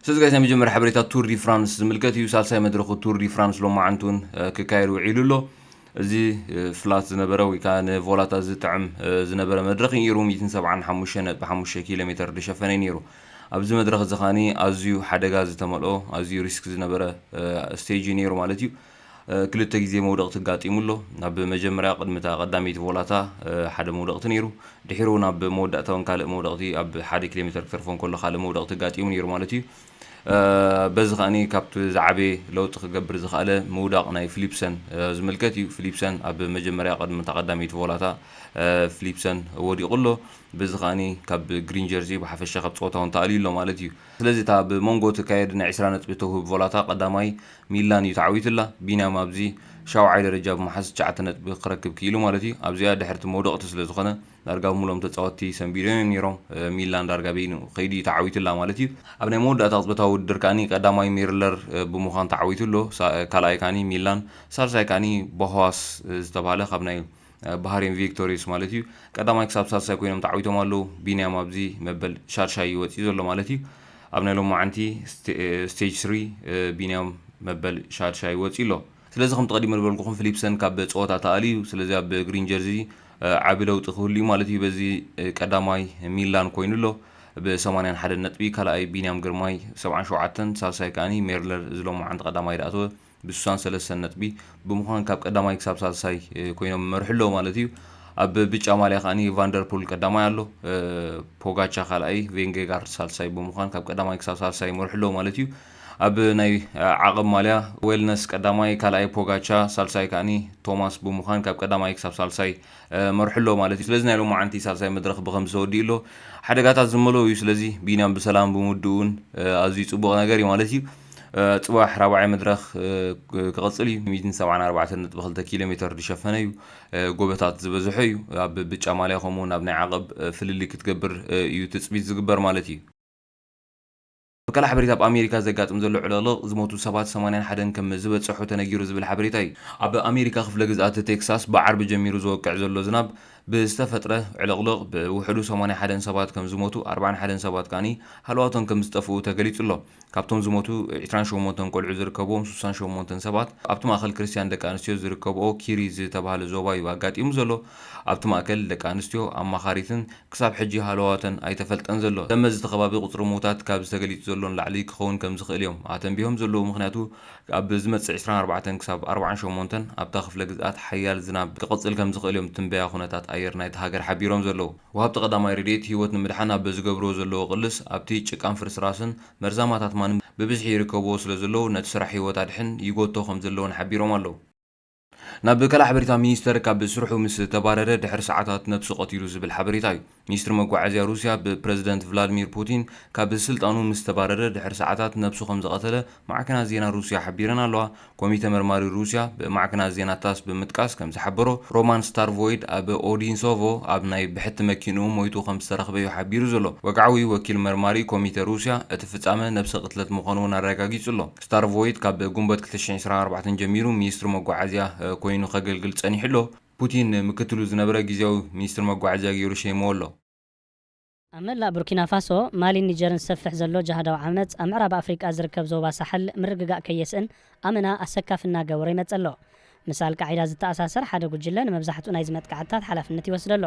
ስለዚ ጋይስ፣ ናይ መጀመርያ ሓበሬታ ቱር ዲ ፍራንስ ዝምልከት እዩ። ሳልሳይ መድረኹ ቱር ዲ ፍራንስ ሎማዓንቲ እውን ክካየድ ውዒሉ ኣሎ። እዚ ፍላት ዝነበረ ወይ ከዓ ንቮላታ ዝጥዕም ዝነበረ መድረኽ እዩ ነይሩ። ሚእትን ሰብዓን ሓሙሽተ ነጥቢ ሓሙሽተ ኪሎ ሜትር ዝሸፈነ እዩ ነይሩ። ኣብዚ መድረኽ እዚ ከዓኒ ኣዝዩ ሓደጋ ዝተመልኦ፣ ኣዝዩ ሪስክ ዝነበረ ስቴጅ እዩ ነይሩ ማለት እዩ። ክልተ ግዜ መውደቕቲ ኣጋጢሙ ኣሎ። ኣብ መጀመርያ ቅድሚ እታ ቀዳመይቲ ቮላታ ሓደ መውደቕቲ ነይሩ። ድሒሩ ናብ መወዳእታ እውን ካልእ መውደቕቲ ኣብ ሓደ ኪሎ ሜትር ክተርፎ እንከሎ ካልእ መውደቕቲ ኣጋጢሙ ነይሩ ማለት እዩ። በዚ ከዓኒ ካብቲ ዝዓበየ ለውጢ ክገብር ዝኸኣለ ምውዳቕ ናይ ፊሊፕሰን ዝምልከት እዩ። ፊሊፕሰን ኣብ መጀመርያ ቅድሚ እታ ቀዳመይቲ ቮላታ ፊሊፕሰን ወዲቑ ኣሎ። በዚ ከዓኒ ካብ ግሪን ጀርሲ ብሓፈሻ ካብ ፀወታ እውን ተኣልዩ ኣሎ ማለት እዩ። ስለዚ እታ ብመንጎ ትካየድ ናይ ዕስራ ነጥቢ ተውህብ ቮላታ ቀዳማይ ሚላን እዩ ተዓዊቱላ። ቢንያም ኣብዚ ሻውዓይ ደረጃ ብምሓዝ ትሽዓተ ነጥቢ ክረክብ ክኢሉ ማለት እዩ። ኣብዚኣ ድሕርቲ መውደቕቲ ስለ ዝኾነ ዳርጋ ብምሎም ተፃወትቲ ሰንቢዶም እዮም ነይሮም። ሚላን ዳርጋ በይኑ ከይዱ እዩ ተዓዊቱላ ማለት እዩ። ኣብ ናይ መወዳእታ ቅፅበታዊ ውድድር ከዓኒ ቀዳማይ ሜርለር ብምዃን ተዓዊቱ ኣሎ። ካልኣይ ከዓኒ ሚላን፣ ሳልሳይ ከዓኒ ቦሃስ ዝተባሃለ ካብ ናይ ባህሬን ቪክቶሪስ ማለት እዩ። ቀዳማይ ክሳብ ሳልሳይ ኮይኖም ተዓዊቶም ኣለዉ። ቢንያም ኣብዚ መበል ሻድሻይ ይወፅእ ዘሎ ማለት እዩ። ኣብ ናይ ሎማዓንቲ ስቴጅ ስሪ ቢንያም መበል ሻድሻይ ይወፅእ ኣሎ። ስለዚ ከም ተቐዲመ ዝበልኩኹም ፊሊፕሰን ካብ ፀወታ ተኣልዩ። ስለዚ ኣብ ግሪን ጀርዚ ዓቢ ለውጢ ክህሉ እዩ ማለት እዩ። በዚ ቀዳማይ ሚላን ኮይኑ ኣሎ ብ ሰማንያን ሓደን ነጥቢ፣ ካልኣይ ቢንያም ግርማይ ሰብዓን ሸውዓተን፣ ሳልሳይ ከዓኒ ሜርለር እዚ ሎማዓንቲ ቀዳማይ ዝኣተወ ብስሳን ሰለስተን ነጥቢ ብምዃን ካብ ቀዳማይ ክሳብ ሳልሳይ ኮይኖም ይመርሑ ኣለዉ ማለት እዩ። ኣብ ብጫ ማልያ ከዓኒ ቫንደርፑል ቀዳማይ ኣሎ፣ ፖጋቻ ካልኣይ፣ ቬንጌጋርድ ሳልሳይ ብምዃን ካብ ቀዳማይ ክሳብ ሳልሳይ ይመርሑ ኣለዉ ማለት እዩ። ኣብ ናይ ዓቐብ ማልያ ዌልነስ ቀዳማይ፣ ካልኣይ ፖጋቻ፣ ሳልሳይ ከዓኒ ቶማስ ብምዃን ካብ ቀዳማይ ክሳብ ሳልሳይ መርሑ ኣሎ ማለት እዩ። ስለዚ ናይ ሎማዓንቲ ሳልሳይ መድረኽ ብኸምዚ ተወዲኡ ኣሎ። ሓደጋታት ዝመልኦ እዩ። ስለዚ ቢንያም ብሰላም ብምውድኡ እውን ኣዝዩ ፅቡቕ ነገር እዩ ማለት እዩ። ፅባሕ ራብዓይ መድረኽ ክቕፅል እዩ። ሚእትን ሰብዓን ኣርባዕተን ነጥቢ ክልተ ኪሎ ሜትር ዝሸፈነ እዩ። ጎበታት ዝበዝሖ እዩ። ኣብ ብጫ ማልያ ከምኡ እውን ኣብ ናይ ዓቐብ ፍልልይ ክትገብር እዩ ትፅቢት ዝግበር ማለት እዩ። ኣብ ካልእ ሓበሬታ፣ ኣብ ኣሜሪካ ዘጋጥም ዘሎ ዕልቕልቕ ዝሞቱ ሰባት ሰማንያን ሓደን ከም ዝበፅሑ ተነጊሩ ዝብል ሓበሬታ እዩ። ኣብ ኣሜሪካ ክፍለ ግዝኣት ቴክሳስ ብዓርቢ ጀሚሩ ዝወቅዕ ዘሎ ዝናብ ብዝተፈጥረ ዕልቕልቕ ብውሕዱ ሰማንያን ሓደን ሰባት ከም ዝሞቱ፣ ኣርባዓን ሓደን ሰባት ከዓኒ ሃለዋቶም ከም ዝጠፍኡ ተገሊጹ ኣሎ። ካብቶም ዝሞቱ ዕስራን ሸሞንተን ቆልዑ ዝርከብዎም ስሳን ሸሞንተን ሰባት ኣብቲ ማእከል ክርስትያን ደቂ ኣንስትዮ ዝርከብኦ ኪሪ ዝተባህለ ዞባ እዩ ኣጋጢሙ ዘሎ። ኣብቲ ማእከል ደቂ ኣንስትዮ፣ ኣማኻሪትን ክሳብ ሕጂ ሃለዋተን ኣይተፈልጠን ዘሎ። ተመዚ እቲ ከባቢ ቁጽሪ ምዉታት ካብዚ ተገሊጹ ዘሎ ንላዕሊ ክኸውን ከም ዝኽእል እዮም ኣተንቢሆም ዘለዉ። ምኽንያቱ ኣብ ዝመጽእ ዕስራን ኣርባዕተን ክሳብ ኣርባዓን ሸሞንተን ኣብታ ክፍለ ግዝኣት ሓያል ዝናብ ክቕጽል ከም ዝኽእል እዮም ትንበያ ኩነታት ኣየር ናይታ ሃገር ሓቢሮም ዘለዉ። ወሃብቲ ቀዳማይ ረድኤት ህይወት ንምድሓን ኣብ ዝገብርዎ ዘለዉ ቅልስ ኣብቲ ጭቃን ፍርስራስን መርዛማት ኣትማንን ብብዝሒ ይርከብዎ ስለ ዘለዉ ነቲ ስራሕ ህይወት ኣድሕን ይጎቶ ከም ዘለዎን ሓቢሮም ኣለዉ። ናብ ካልእ ሓበሬታ፣ ሚኒስተር ካብ ስርሑ ምስ ተባረረ ድሕሪ ሰዓታት ነብሱ ቀቲሉ ዝብል ሓበሬታ እዩ። ሚኒስትሪ መጓዓዝያ ሩስያ ብፕረዚደንት ቭላድሚር ፑቲን ካብ ስልጣኑ ምስ ተባረረ ድሕሪ ሰዓታት ነብሱ ከም ዝቐተለ ማዕከናት ዜና ሩስያ ሓቢረን ኣለዋ። ኮሚተ መርማሪ ሩስያ ብማዕከናት ዜና ታስ ብምጥቃስ ከም ዝሓበሮ፣ ሮማን ስታርቮይድ ኣብ ኦዲንሶቮ ኣብ ናይ ብሕቲ መኪንኡ ሞይቱ ከም ዝተረኽበ እዩ ሓቢሩ ዘሎ። ወግዓዊ ወኪል መርማሪ ኮሚተ ሩስያ እቲ ፍጻመ ነብሰ ቅትለት ምዃኑ እውን ኣረጋጊጹ ኣሎ። ስታርቮይድ ካብ ጉንበት ክልተ ሽሕን ዕስራን ኣርባዕተን ጀሚሩ ሚኒስትሪ መጓዓዝያ ኮይኑ ከገልግል ጸኒሑ ኣሎ። ፑቲን ምክትሉ ዝነበረ ግዜያዊ ሚኒስትሪ መጓዓዝያ ገይሩ ሸይምዎ ኣሎ። ኣብ መላእ ቡርኪና ፋሶ፣ ማሊን ኒጀርን ዝሰፍሕ ዘሎ ጅሃዳዊ ዓመጽ ኣብ ምዕራብ ኣፍሪቃ ዝርከብ ዞባ ሳሕል ምርግጋእ ከየስእን ኣመና ኣሰካፊ እናገበሮ ይመጽእ ኣሎ። ምስ ኣልቃዒዳ ዝተኣሳሰር ሓደ ጉጅለ ንመብዛሕትኡ ናይዚ መጥቃዕትታት ሓላፍነት ይወስድ ኣሎ።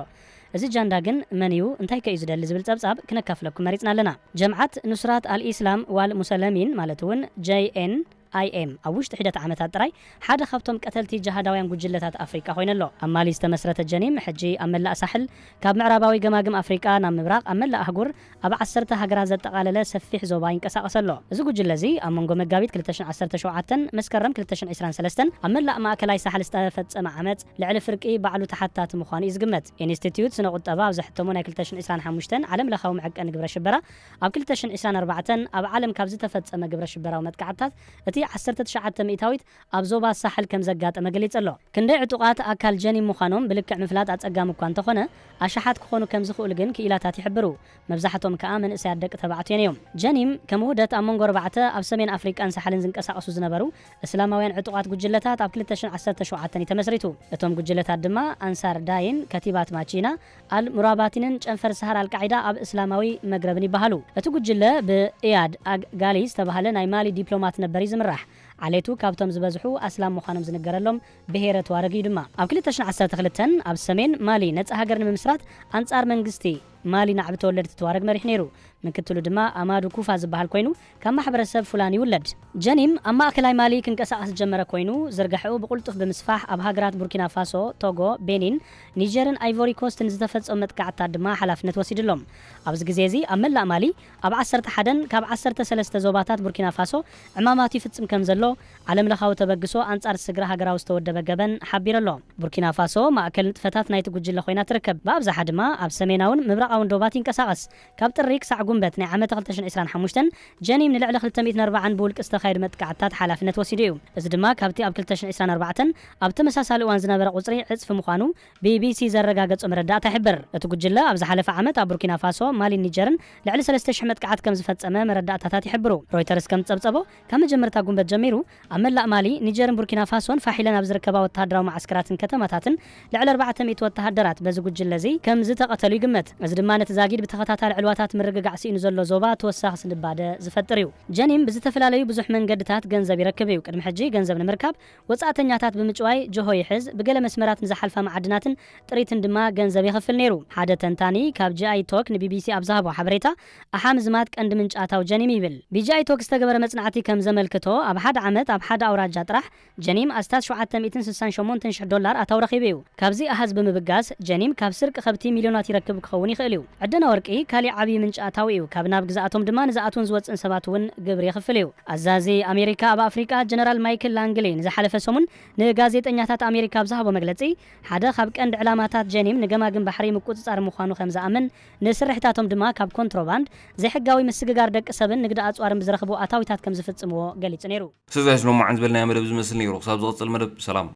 እዚ ጃንዳ ግን መን እዩ፣ እንታይ ከ እዩ ዝደሊ ዝብል ጸብጻብ ክነካፍለኩም መሪጽና ኣለና። ጀምዓት ኑስራት ኣልኢስላም ዋል ሙሰለሚን ማለት እውን ጄ ኤን ኣይ ኤም ኣብ ውሽጢ ሒደት ዓመታት ጥራይ ሓደ ካብቶም ቀተልቲ ጅሃዳውያን ጉጅለታት ኣፍሪቃ ኮይኑ ኣሎ። ኣብ ማሊ ዝተመስረተ ጀኒም ሕጂ ኣብ መላእ ሳሕል ካብ ምዕራባዊ ገማግም ኣፍሪቃ ናብ ምብራቕ ኣብ መላእ ኣህጉር ኣብ ዓሰርተ ሃገራት ዘጠቓለለ ሰፊሕ ዞባ ይንቀሳቐስ ኣሎ። እዚ ጉጅለ እዚ ኣብ መንጎ መጋቢት ክልተ ሽሕን ዓሰርተ ሸውዓተን መስከረም ክልተ ሽሕን ዕስራን ሰለስተን ኣብ መላእ ማእከላይ ሳሕል ዝተፈጸመ ዓመጽ ልዕሊ ፍርቂ ባዕሉ ተሓታቲ ምዃኑ እዩ ዝግመት። ኢንስቲትዩት ስነ ቁጠባ ኣብ ዘሕተሞ ናይ ክልተ ሽሕን ዕስራን ሓሙሽተን ዓለም ለኻዊ መዐቀኒ ግብረ ሽበራ ኣብ ክልተ ሽሕን ዕስራን ኣርባዕተን ኣብ ዓለም ካብ ዝተፈጸመ ግብረ ሽበራዊ መጥቃዕትታት እቲ ዓሰርተ ትሽዓተ ሚእታዊት ኣብ ዞባ ሳሕል ከም ዘጋጠመ ገሊጹ ኣሎ። ክንደይ ዕጡቓት ኣካል ጀኒም ምዃኖም ብልክዕ ምፍላጥ ኣጸጋሚ እኳ እንተኾነ፣ ኣሽሓት ክኾኑ ከም ዝኽእሉ ግን ክኢላታት ይሕብሩ። መብዛሕቶም ከኣ መንእሰያት ደቂ ተባዕትዮን እዮም። ጀኒም ከም ውህደት ኣብ መንጎ ኣርባዕተ ኣብ ሰሜን ኣፍሪቃን ሳሕልን ዝንቀሳቐሱ ዝነበሩ እስላማውያን ዕጡቓት ጉጅለታት ኣብ ክልተ ሽሕን ዓሰርተ ሸውዓተን እዩ ተመስሪቱ። እቶም ጉጅለታት ድማ ኣንሳር ዳይን፣ ከቲባት ማቺና፣ ኣል ሙራባቲንን ጨንፈር ሰሃር ኣልቃዒዳ ኣብ እስላማዊ መግረብን ይበሃሉ። እቲ ጉጅለ ብኢያድ ኣግ ጋሊ ዝተባህለ ናይ ማሊ ዲፕሎማት ነበር እዩ ዝምራሕ። ዓሌቱ ካብቶም ዝበዝሑ ኣስላም ምዃኖም ዝንገረሎም ብሄረ ትዋረግ እዩ ድማ። ኣብ ክልተ ሽሕን ዓሰርተ ክልተን ኣብ ሰሜን ማሊ ነጻ ሃገር ንምምስራት ኣንጻር መንግስቲ ማሊ ናዕቢ ተወለድቲ ትዋረግ መሪሑ ነይሩ። ምክትሉ ድማ ኣማዱ ኩፋ ዝበሃል ኮይኑ፣ ካብ ማሕበረሰብ ፉላን ይውለድ። ጀኒም ኣብ ማእከላይ ማሊ ክንቀሳቐስ ዝጀመረ ኮይኑ፣ ዝርግሐኡ ብቕልጡፍ ብምስፋሕ ኣብ ሃገራት ቡርኪና ፋሶ፣ ቶጎ፣ ቤኒን፣ ኒጀርን ኣይቮሪ ኮስትን ዝተፈጸሙ መጥቃዕትታት ድማ ሓላፍነት ወሲድሎም። ኣብዚ ግዜ እዚ ኣብ መላእ ማሊ ኣብ ዓሰርተ ሓደን ካብ ዓሰርተ ሰለስተ ዞባታት ቡርኪና ፋሶ ዕማማት ይፍጽም ከም ዘሎ ዓለም ለኻዊ ተበግሶ ኣንጻር ስግረ ሃገራዊ ዝተወደበ ገበን ሓቢሩ ኣሎ። ቡርኪና ፋሶ ማእከል ንጥፈታት ናይቲ ጉጅለ ኮይና ትርከብ። ብኣብዝሓ ድማ ኣብ ሰሜናውን ምብራቓውን ዶባት ይንቀሳቐስ። ካብ ጥሪ ክሳዕ ጉንበት ናይ ዓመተ ክልተ ሽሕን ዕስራን ሓሙሽተን ጀኒም ንልዕሊ ክልተ ሚእትን ኣርባዓን ብውልቂ ዝተኻየዱ መጥቃዕትታት ሓላፍነት ወሲዱ እዩ። እዚ ድማ ካብቲ ኣብ ክልተ ሽሕን ዕስራን ኣርባዕተን ኣብ ተመሳሳሊ እዋን ዝነበረ ቁጽሪ ዕጽፊ ምዃኑ ቢቢሲ ዘረጋገጾ መረዳእታ ይሕብር። እቲ ጉጅለ ኣብ ዝሓለፈ ዓመት ኣብ ቡርኪና ፋሶ፣ ማሊን ኒጀርን ልዕሊ ሰለስተ ሽሕ መጥቃዕት ከም ዝፈጸመ መረዳእታታት ይሕብሩ። ሮይተርስ ከም ዝጸብጸቦ፣ ካብ መጀመርታ ጉንበት ጀሚሩ ኣብ መላእ ማሊ፣ ኒጀርን ቡርኪና ፋሶን ፋሕ ኢለን ኣብ ዝርከባ ወተሃደራዊ መዓስከራትን ከተማታትን ልዕሊ ኣርባዕተ ሚእቲ ወተሃደራት በዚ ጉጅለ እዚ ከም ዝተቐተሉ ይግመት። እዚ ድማ ነቲ ዛጊድ ብተኸታታሊ ዕልዋታት ምርግጋዕ ስኢኑ ዘሎ ዞባ ተወሳኺ ስንባደ ዝፈጥር እዩ። ጀኒም ብዝተፈላለዩ ብዙሕ መንገድታት ገንዘብ ይረክብ እዩ። ቅድሚ ሕጂ ገንዘብ ንምርካብ ወጻእተኛታት ብምጭዋይ ጅሆ ይሕዝ፣ ብገለ መስመራት ንዝሓልፋ መዓድናትን ጥሪትን ድማ ገንዘብ የኽፍል ነይሩ። ሓደ ተንታኒ ካብ ጂኣይ ቶክ ንቢቢሲ ኣብ ዝሃቦ ሓበሬታ፣ ኣሓ ምዝማት ቀንዲ ምንጪ ኣታዊ ጀኒም ይብል። ብጂኣይ ቶክ ዝተገበረ መጽናዕቲ ከም ዘመልክቶ፣ ኣብ ሓደ ዓመት ኣብ ሓደ ኣውራጃ ጥራሕ ጀኒም ኣስታት ሸውዓተ ሚእትን ስሳን ሸሞንተን ሽሕ ዶላር ኣታዊ ረኺቡ እዩ። ካብዚ ኣሃዝ ብምብጋስ፣ ጀኒም ካብ ስርቂ ከብቲ ሚልዮናት ይረክብ ክኸውን ይኽእል እዩ። ዕደና ወርቂ ካሊእ ዓብዪ ምንጪ ኣታዊ እዩ። ካብ ናብ ግዝኣቶም ድማ ንዝኣትውን ዝወጽእን ሰባት እውን ግብሪ የኽፍል እዩ። ኣዛዚ ኣሜሪካ ኣብ ኣፍሪቃ ጀነራል ማይክል ላንግሊ ንዝሓለፈ ሰሙን ንጋዜጠኛታት ኣሜሪካ ኣብ ዝሃቦ መግለጺ፣ ሓደ ካብ ቀንዲ ዕላማታት ጀኒም ንገማግም ባሕሪ ምቁጽጻር ምዃኑ ከም ዝኣምን፣ ንስርሒታቶም ድማ ካብ ኮንትሮባንድ፣ ዘይሕጋዊ ምስግጋር ደቂ ሰብን ንግዲ ኣጽዋርን ብዝረኽቡ ኣታዊታት ከም ዝፍጽምዎ ገሊጹ ነይሩ። ሰዚ ሎማዓን ዝበልናዮ መደብ ዝመስል ነይሩ። ክሳብ ዝቕጽል መደብ ሰላም።